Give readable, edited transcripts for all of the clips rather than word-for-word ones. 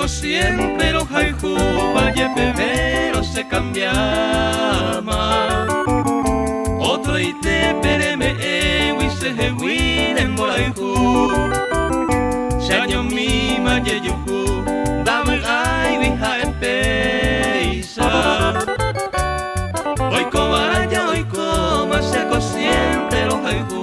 siempre rohayhúva jepevérõ che cambiáma. Otroitépe reme'ẽgui chehegui ne mborayhu. Che añomíma jejuhu ndavy'áigui ha'e péicha. Oikova'erã ja oikóma chéko siempre rohayhu.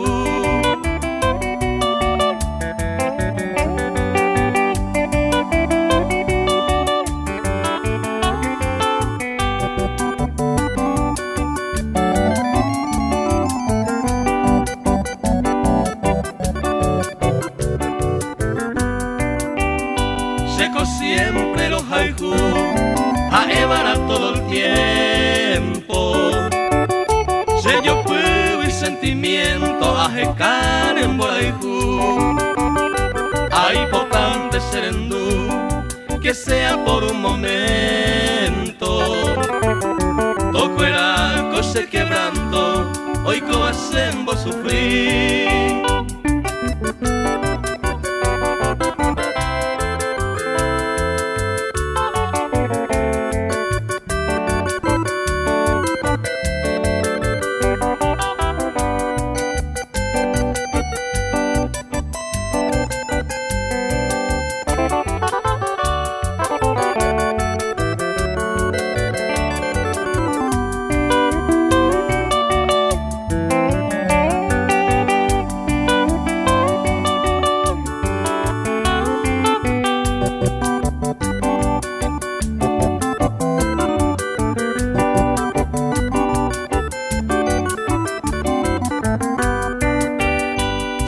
Chéko siempre rohayhu ha'évara todo el tiempo. Che jopýgui sentimiento aheka ne mborayhu. Aipotánte che rendu que sea por un momento. Tokuera ko che quebranto oikóva che mbosufri.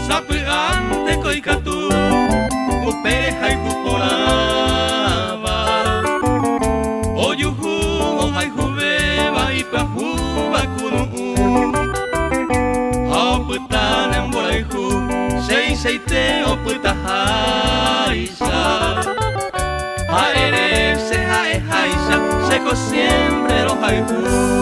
Sapy'ánte ko ikatu upe rehayhu porãva, ojuhu ohayhuvéva ipyahúva kunu'ũ, ha opyta ne mborayhu cheichaite opytaháicha. Ha ere che ha'eháicha chéko siempre rohayhu.